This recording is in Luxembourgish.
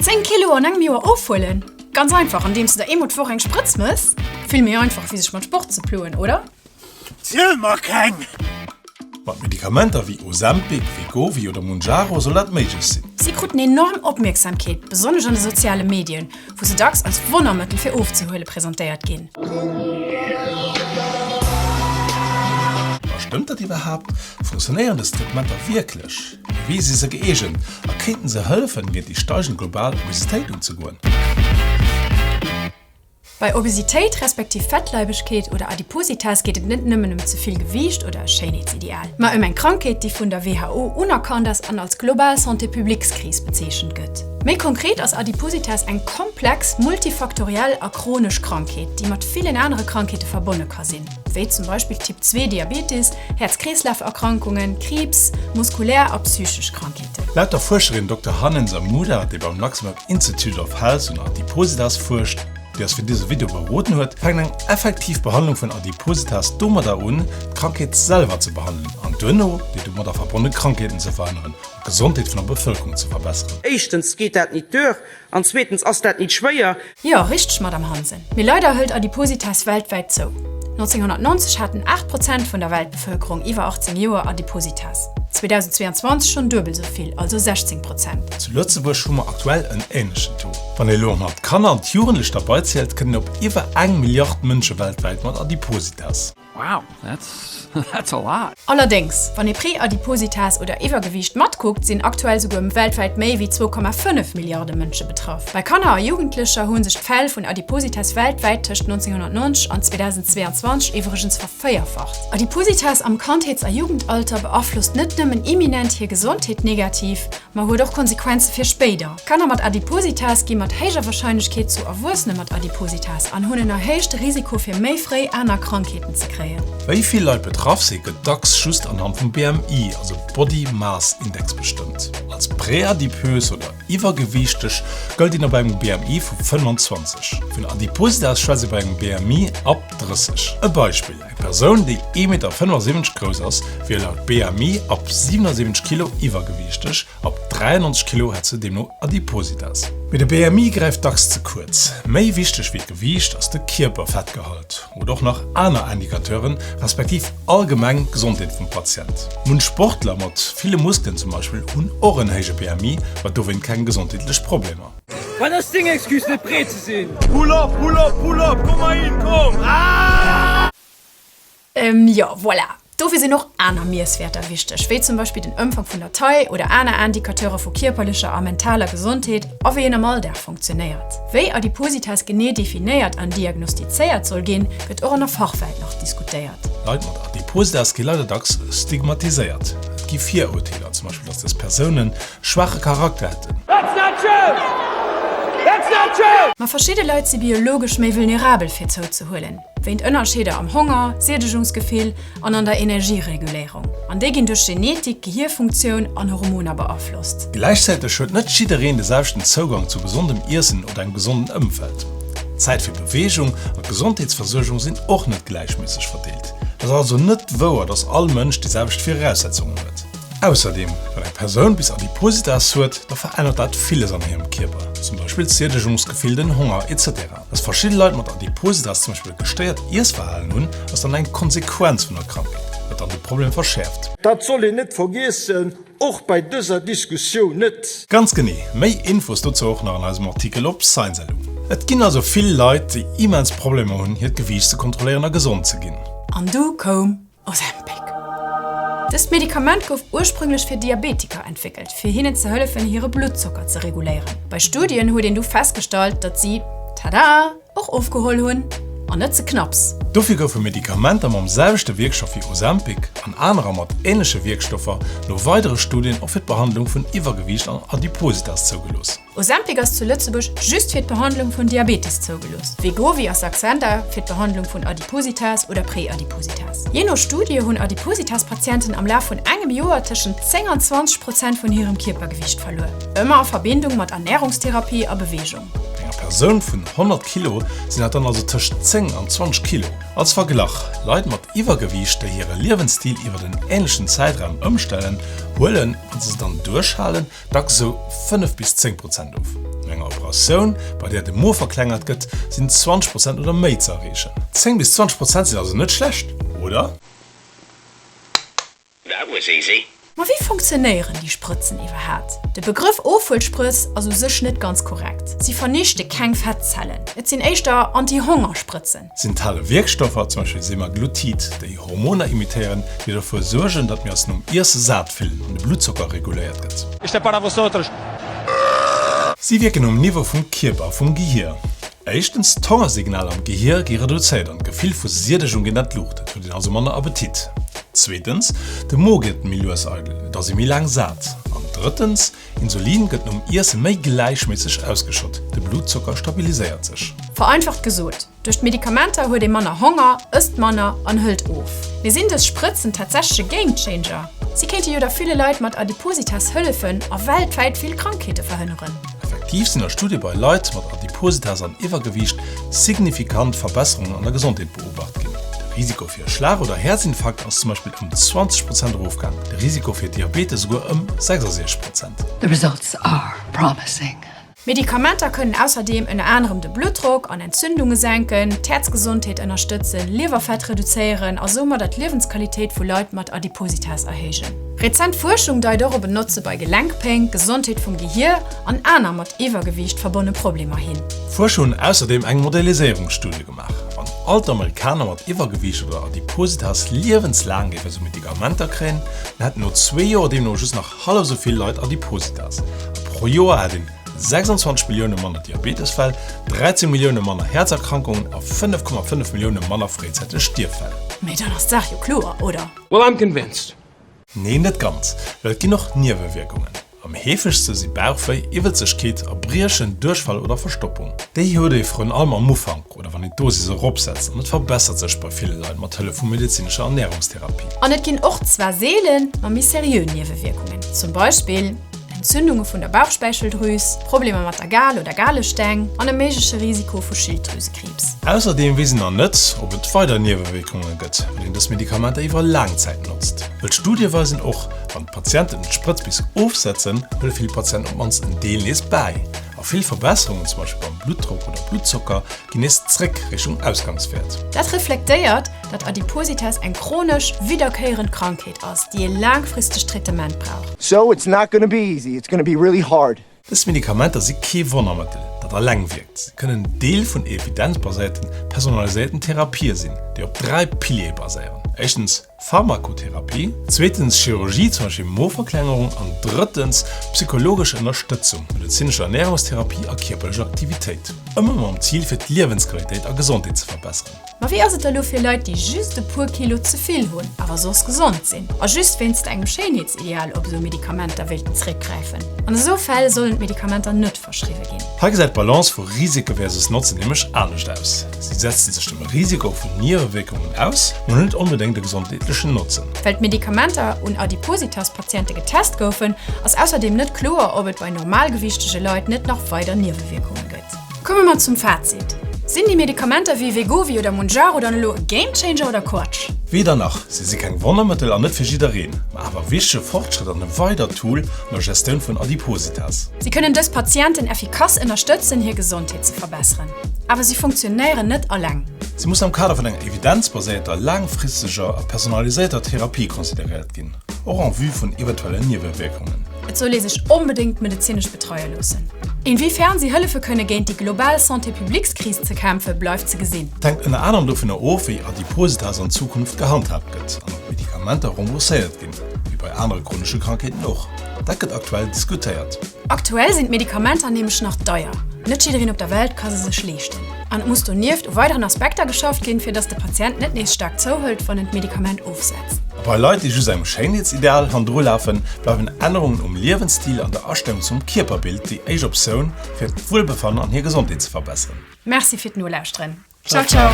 10 Kilo an engem Joer ofhuelen? Ganz einfach, andeems de der eemol d'Woch eng Sprëtz mëss. Vill méi einfach wéi sech mat Sport ze ploen, oder? Ziel mer keng! Mat Medikamenter wéi Ozempic, Wegovy oder Mounjaro soll dat méiglech sinn. Si kruten enorm Opmierksamkeet, besonnesch an de soziale Medien, wou se dacks als Wonnermëttel fir ofzehuele presentéiert ginn. Ma stëmmt dat iwwerhaapt? Funktionéieren dës Traitementer wierklech? Fir wie si se gëeegent a kéinten se hëllefen, géint déi steigend global Obesitéit unzegoen? Bei Obesitéit respektiv Fettleibegkeet oder Adipositas geet et net nëmmen ëm ze vill Gewiicht oder e Schéinheetsideal, ma ëm eng Krankheet, déi vun der WHO unerkannt ass an als global Santé-publiques-Kris bezeechent gëtt. Méi konkret ass Adipositas eng komplex, multifaktoriell a chronesch Krankheet, déi mat villen anere Krankheete verbonne ka sinn, wéi zum Beispill Typ 2 Diabetes, Häerz-Kreeslaf-Erkrankungen, Kriibs, muskulär a psychesch Krankheeten. Laut der Fuerscherin Dokter Hanin Samuda, déi beim Luxembourg Institute of Health un Adipositas fuerscht, déi eis fir dëse Video beroden huet, fänkt eng effektiv Behandlung vun Adipositas domadder un, d'Krankheet selwer ze behandelen an duerno déi domadder verbonne Krankheeten ze verhënneren an d'Gesondheet vun der Bevëlkerung ze verbesseren. Éischtens geet dat nit duer an zweetens ass dat nit schwéier. Jo, richteg, Madame Hansen. Mee leider hëlt Adipositas weltwäit zou. 1990 haten 8 Prozent vun der Weltbevëlkerung iwwer 18 Joer Adipositas, 2022 schonn duebel esou vill, also 16 Prozent. Zu Lëtzebuerg hu mer aktuell en änlechen Taux. Wann ee elo och nach d'Kanner an d'Jugendlech derbeizielt, kënnt een op iwwer eng Milliard Mënsche weltwäit mat Adipositas. Wow, that's that's a lot. Allerdéngs, wann ee Preadipositas oder Iwwergewiicht matkuckt, sinn aktuell souguer weltwäit méi wéi 2,5 Milliarde Mënsche betraff. Bei Kanner a Jugendlecher hu sech d'Fäll vun Adipositas weltwäit tëscht 1990 an 2022 iwwregens vervéierfacht. Adipositas am Kandheets a Jugendalter beaflosst net nëmmen imminent hir Gesondheet negativ, ma huet och Konsequenze fir spéider. Kanner mat Adipositas gi mat héijer Warscheinlechkeet zu Erwuessene mat Adipositas an hunn en erhéichte Risiko fir méi fréi aner Krankheeten ze kréien. Wéi vill Leit betraff sinn, gëtt dacks just anhand vum BMI, also Body Mass Index, bestëmmt. Als preadipös oder iwwergewiichteg gëllt een ab engem BMI vu 25. Vun Adipositas schwätzt ee bei engem BMI ab 30. E Beispill, Eng Persoun, déi 1,75 Meter grouss ass, wier laut BMI ab 77 Kilo iwwergewiichteg, ab 93 Kilo hätt se deemno Adipositas. Mee de BMI gräift dacks ze kuerz. Méi wichteg wéi d'Gewiicht ass de Kierperfettgehalt oder och nach aner Indicateuren, respektiv allgemeng d'Gesondheet vum Patient. Munch Sportler mat ville Muskelen zum Beispill hunn och en héije BMI, ma dowéint keng gesondheetlech Problemer. Wat ass deng Excuse net breet ze sinn? Pull up, pull up, pull up, komm mei hin, komm, aah! Jo, voilà. Dofir sinn och aner Miesswäerter wichteg, wéi zum Beispill den Ëmfang vun der Taille oder aner Indicateure vu kierperlecher a mentaler Gesondheet a wéi een am Alldag funktionéiert. Wéi Adipositas genee definéiert an diagnostizéiert soll ginn, gëtt och an der Fachwelt nach diskutéiert. Leit mat Adipositas gi leider dacks stigmatiséiert. Et gi Virurteeler, zum Beispill datt dës Persounen schwaache Charakter hätten. That's not true! That's not true! Ma verschidde Leit si biologesch méi vulnerabel fir zouzehuelen, wéint Ënnerscheeder am Honger, Sättegungsgefill an an der Energiereguléierung. An déi ginn duerch Genetik, Gehierfunktioun an Hormoner beaflosst. Gläichzäiteg huet net jiddereen de selwechten Zougang zu gesondem Iessen oder engem gesonden Ëmfeld. D'Zäit fir Beweegung an d'Gesondheetsversuergung sinn och net gläichméisseg verdeelt. Et ass also net wouer, dass all Mënsch déi selwecht Viraussetzungen huet. Ausserdeem, wann eng Persoun bis Adipositas huet, da verännert dat villes an hirem Kierper, zum Beispill d'Sättegungsgefill, den Honger etc. Dass verschidde Leit mat Adipositas zum Beispill e gestéiert Iessverhalen hunn, ass dann eng Konsequenz vun der Krankheet, wat dann de Problem verschäerft. Dat soll een net vergiessen, och bei dëser Diskussioun net. Ganz genee, méi Infos dozou och nach an eisem Artikel op Science-LU. Et ginn also vill Leit, déi immens Problemer hunn, hiert Gewiicht ze kontrolléieren a gesond ze ginn. An du koum Ozempic. Dëst Medikament gouf ursprünglech fir Diabetiker entwéckelt, fir hinnen ze hëllefen, hire Bluttzocker ze reguléieren. Bei Studien huet een du festgestallt, datt si, tada, och ofgeholl hunn, an net ze knapps. Dofir goufe Medikamenter mam selwechte Wierkstoff wéi Ozempic an anerer mat änleche Wierkstoffer no weidere Studien och fir d'Behandlung vun Iwwergewiicht an Adipositas zougelooss. Ozempic ass zu Lëtzebuerg just fir d'Behandlung vun Diabetes zougelooss. Wegovy a Saxenda fir d'Behandlung vun Adipositas oder Preadipositas. Jee no Studie hunn Adipositas-Patienten am Laf vun engem Joer tëschent 10 an 20 Prozent vun hirem Kierpergewiicht verluer, ëmmer a Verbindung mat Ernärungstherapie a Beweegung. Bei enger Persoun vun 100 Kilo sinn dat dann also tëscht 10 an 20 Kilo. Als Verglach, Leit mat Iwwergewiicht, déi hire Liewensstil iwwert en änlechen Zäitraum ëmstellen, huelen, wa se se dann duerchhalen, Dacks esou 5 bis 10 Prozent of. No enger Operatioun, bei där de Mo verklengert gëtt, sinn 20 Prozent oder méi ze erreechen. 10 bis 20 Prozent sinn also net schlecht, oder? That was easy. Ma wéi funktionéieren déi Sprëtzen iwwerhaapt? De Begrëff Ofhuelsprëtz ass u sech net ganz korrekt. Si vernichte keng Fettzellen. Et sinn éischter Anti-Honger-Sprëtzen. Se enthale Wierkstoffer, zum Beispill Semaglutid, déi Hormoner imitéieren, déi derfir suergen, datt mir eis nom Iesse sat fillen an de Bluttzocker reguléiert gëtt. Si wierken um Niveau vum Kierper a vum Gehier. Éischtens, d'Hongersignaler am Gehier gi reduzéiert an d'Gefill vu Siedegung geet an d'Luucht, et huet een also manner Appetit. Zweetens, de Mo gëtt méi lues eidel, et ass ee méi laang sat. An drëttens, Insulin gëtt nom Iesse méi gläichméisseg ausgeschott, de Blutzocker stabiliséiert sech. Vereinfacht gesot, duerch d'Medikamenter huet ee manner Honger, ësst manner an hëlt of. Mee sinn dës Sprëtzen tatsächlech e Game Changer? Si kéinte jo da ville Leit mat Adipositas hëllefen a weltwäit vill Krankheete verhënneren. Effektiv sinn a Studie bei Leit mat Adipositas an Iwwergewiicht signifikant Verbesserungen an der Gesondheet beobacht ginn. De Risiko fir e Schlag oder Häerzinfarkt ass zum Beispill ëm 20 Prozent erofgaang, de Risiko fir Diabetes esouguer ëm 66 Prozent. The results are promising. Medikamenter kënnen ausserdeem ënner anerem de Bluttdrock an Entzündunge senken, d'Häerzgesondheet ënnerstëtzen, Liewerfett reduzéieren a soumadder d'Liewensqualitéit vu Leit mat Adipositas erhéijen. Rezent Fuerschung deit och op en Notze bei Gelenkpéng, Gesondheet vum Gehier an aner mat Iwwergewiicht verbonne Problemer hin. Fuerscher hunn ausserdeem eng Modelliséierungsstudie gemaach. Wann all d'Amerikaner mat Iwwergewiicht oder Adipositas liewenslaang géife sou Medikamenter kréien, dann hätten no zwee Joer deemno just nach hallef sou vill Leit Adipositas. A pro Joer hätt een 26 Millioune manner Diabetesfäll, 13 Millioune manner Häerzerkrankungen a 5,5 Millioune manner fréizäiteg Stierffäll. Mee dann ass d'Saach jo kloer, oder? Well I'm convinced. Nee, net ganz, well et ginn och Niewewierkungen. Am heefegste si Bauchwéi, Iwwelzegkeet, Erbriechen, Duerchfall oder Verstoppung. Déi huet ee vrun allem am Ufank oder wann een d'Dosis eropsetzt an et verbessert sech bei ville Leit mat Hëllef vu medezinescher Ernärungstherapie. An et ginn och zwar seelen, ma méi seriö Niewewierkungen, zum Beispill Entzündunge vun der Bauchspäicheldrüs, Problemer mat der Gal oder Galesteng an e méigleche Risiko vu Schilddrüsekriibs. Ausserdeem weess een nach net, ob et weider Niewewierkunge gëtt, wann een dës Medikamenter iwwer laang Zäit notzt. Wëll d'Studie weisen och, wann d'Patienten d'Sprëtz bis ofsetzen, huele vill Patienten op d'mannst en Deel nees bäi. A vill Verbesserungen, zum Beispill beim Bluttdrock oder Bluttzocker, ginn nees zréck Richtung Ausgangswäert. Dat reflektéiert, datt Adipositas eng chronesch, widderkéierend Krankheet ass, déi e laangfristegt Traitement brauch. So it's not gonna be easy, it's gonna be really hard. Dës Medikamenter si kee Wonnermëttel, dat alleng wierkt. Si kënnen Deel vun evidenzbaséierten, personaliséierten Therapië sinn, déi op 3 Piliere baséieren, éischtens Pharmakotherapie, zweetens Chirurgie, zum Beispill Moverklengerung, an drëttens psychologesch Ënnerstëtzung, medezinesch Ernärungstherapie a kierperlech Aktivitéit. Ëmmer mam Zil fir d'Liewensqualitéit a Gesondheet ze verbesseren. Ma wéi ass et da lo fir Leit, déi just e puer Kilo ze vill hunn, awer soss gesond sinn a just wéinst engem Schéinheetsideal op esou Medikamenter wéilten zréckgräifen? An esou Fäll sollen d'Medikamenter net verschriwwe ginn. Hei gesäit d'Balance vu Risike versus Notzen nämlech anescht aus. Si setzen sech dem Risiko vun Niewewierkungen aus, ma hunn net onbedéngt e gesondheetlechen Notzen. Well d'Medikamenter un Adipositas-Patiente getest goufen, ass ausserdeem net kloer, ob et bei normalgewiichtege Leit net nach weider Niewewierkunge gëtt. Komme mer zum Fazit, Sinn déi Medikamenter wéi Wegovy oder Mounjaro dann elo e Gamechanger oder Quatsch? Weder nach, si si keng Wonnermëttel an net fir jiddereen, ma awer e wichtege Fortschrëtt an e weidert Tool an der Gestioun vun Adipositas. Si kënnen dës Patienten effikass ënnerstëtzen, hir Gesondheet ze verbesseren, awer si funktionéieren net alleng. Si mussen am Kader vun enger evidenzbaséierter, laangfristeger a personaliséierter Therapie consideréiert ginn, och en vue vun eventuellen Niewewierkungen. Et soll ee sech onbedéngt medezinesch betreie loossen. Inwiefern si hëllefe kënne géint déi global Santé publiques-Kris ze kämpfe bleift ze gesinn. Et hänkt ënner anerem dovunner of, wéi Adipositas an Zukunft gehandhaabt gëtt an ob d'Medikamenter rembourséiert ginn, wéi bei anere chronesche Krankheeten och. Dat gëtt aktuell diskutéiert. Aktuell sinn d'Medikamenter nämlech nach deier. Net jiddereen op der Welt ka se sech leeschten. An et muss donieft u weideren Aspekter geschafft ginn, fir datt de Patient net nees staark zouhëlt, wann en d'Medikament ofsetzt. A bei Leit, déi just engem Schéinheetsideal hannendru lafen, bleiwen Ännerungen um Liewensstil an der Astellung zum Kierperbild déi éischt Optioun, fir d'Wuelbefannen an hir Gesondheet ze verbesseren. Merci fir d'Nolauschteren. Ciao ciao!